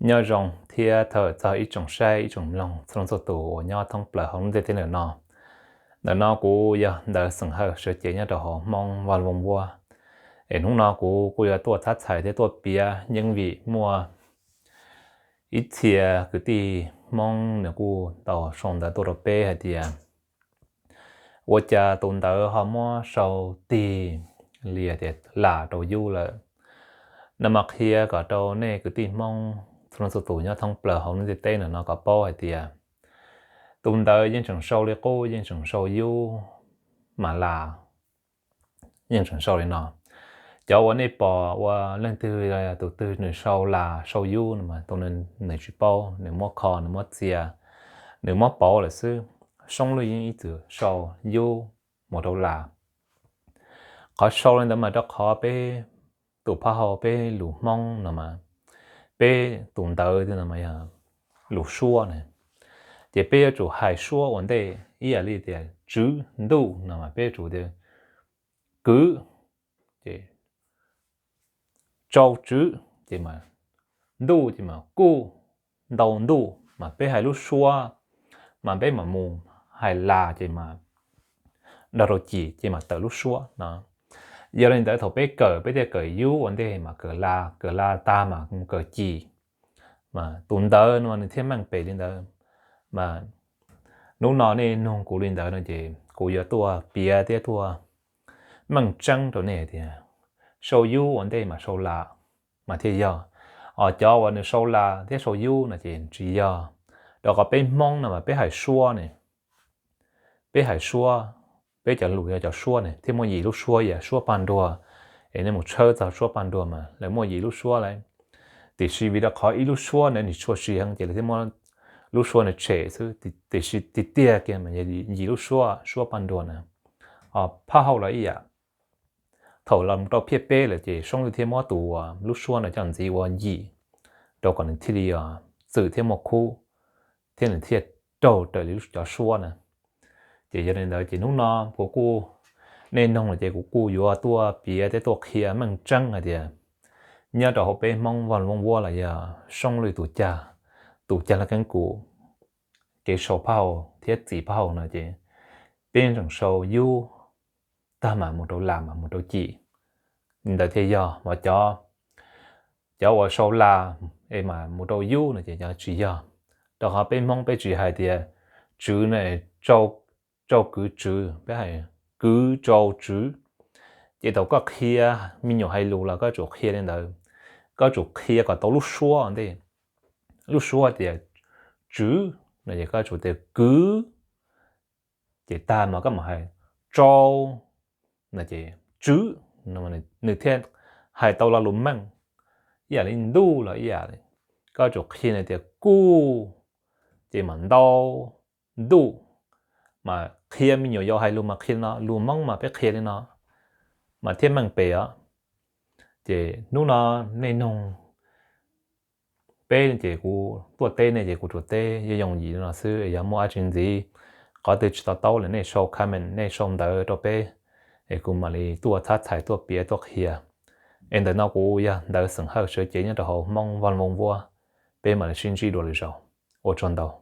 Nyob zoo thiab thov txog ib tsoom saib ib tsoom mloog txhua leej txhua tus uas nyob thoob plaws hauv lub ntiaj teb ntawm no. Ntawm no kuv yog Ntawv Xeem Hawj sawv cev nyob rau hauv Hmoob Vaj Voog Vuab. Es hnub no kuv kuj yuav tuaj txhab txhais thiab tuaj piav yeeb vim muaj ib txhia kwv tij Hmoob nws kuj tau sau ntawv tuaj rau peb hais tias ua cas tus ntawv ho muab sau tig li tias las rau yub lawm. No mas qhia kom rau nej kwv tij Hmoob txhua leej txhua tus nyob thoob plaws hauv lub ntiaj teb ntawm no kom paub hais tias tus ntawv yeej tseem sau li qub, yeej tseem sau yub mas las, yeej tseem sau li no. Cov uas nej pom ua leej twg tus twg nws sau las sau yub no mas tus nws tsis paub, nws muab kho, nws muab txia, nws muab pauv lawm xwb. Soob Lwj yeej ib txwm sau yub mus rau las. Qhov sau li ntawd mas rau qhov peb tus phab hau peb lus Hmoob no mas peb tus ntawv no mas yog lus Suab na, ces peb yuav tsum hais Suab ua ntej ib yam li tias tswv ntuj no mas peb yuav tsum tias kwv, ces tsau tswv, ces mas ntuj ces mas kuj ntau ntuj, mas peb hais lub Suab mas peb mam mus hais las ces mas nrog rau cim ces mas tawm lub Suab no. Yog li ntawd thaum peb kawm peb thiaj kawm yub ua ntej mas kawm las, kawm las tag mas mus kawm cim, mas tus ntawv no nws thiaj meej pem li ntawd. Mas hnub no nej nug kuv li ntawd no ces kuv yuav tuaj piav thiab tuaj meej tseeb rau nej tias sau yub ua ntej mas sau las mas thiaj yog. Os, cov uas nws sau las thiab sau yub no ces tsis yog, rau qhov peb Hmoob no mas peb hais Suab ne, peb hais Suab, peb cov lus yog cov Suab ne thiaj muaj yim lub Suab, yam Suab Paj Nruag. Es nej mus tshawb txog Suab Paj Nruag mas lawv muaj yim lub Suab lawm, tiam sis vim rau qhov ib lub Suab ntawd nws tshua siv heev ces lawv thiaj muab lub Suab ntawd tshem xwb, tiam sis tiag tiag kiag mas yog yim lub Suab, Suab Paj Nruag na. Os, phab hau los ib yam, thaum los rau phiaj peb lawm ces Soob Lwj thiaj muab tus lub Suab ntawd coj ntxiv ua yim, rau kom nws thiaj li txwm thiab muaj khub, thiab nws thiaj raug raws li cov Suab na. Ces yog li ntawd ces hnub no kuv kuj, nej nug lawm ces kuv kuj yuav tuaj piav thiab tuaj qhia meej tseeb hais tias nyob rau hauv peb Hmoob Vaj Voog Vuab los yog Soob Lwj tus cag, tus cag laj keeb kum, kev sau phab hau thiab txiv phab hau no ces peb tseem sau yub tag mas mus rau las mas mus rau cim. Li ntawd thiaj yog, mas cov, cov uas sau las es mas mus rau yub no ces cov tsis yog, rau qhov peb Hmoob peb tsis hais tias tswv no, tsau kwv tswv, peb hais kwv tsau tswv. Ces thaum koj qhia me nyuam hais lus los koj tsum qhia li ntawd, koj tsum qhia kom tau lub Suab ntej. Lub Suab tias tswv no ces koj tsum tias kwv, ces tag mas koj mam hais tsau no ces tswv, nws thiaj hais tau lo lus meej. Ib yam li ntuj los ib yam li, koj tsum qhia nws tias kuj, ces mam ntau ntuj, mas qhia me nyuam yaus hais lus mas qhia li no, lus Hmoob mas peb qhia li no mas thiaj meej pem os. Ces hnub no nej nug peb ces kuv tuaj teb nej ces kuv tsuas teb yooj yooj yim li no xwb, yog muaj dab tsi ntxiv, qhov twg tsis to taub lawm nej sau comment, nej sau ntawv rau peb, es kuv mam li tuaj txhab txhais tuaj piav tuaj qhia. Es ntawm no kuv yog Ntawv Xeem Hawj sawv cev nyob rau hauv Hmoob Vaj Voog Vuab, peb mam li sib ntsib dua lwm zaus. Ua tsaug ntau.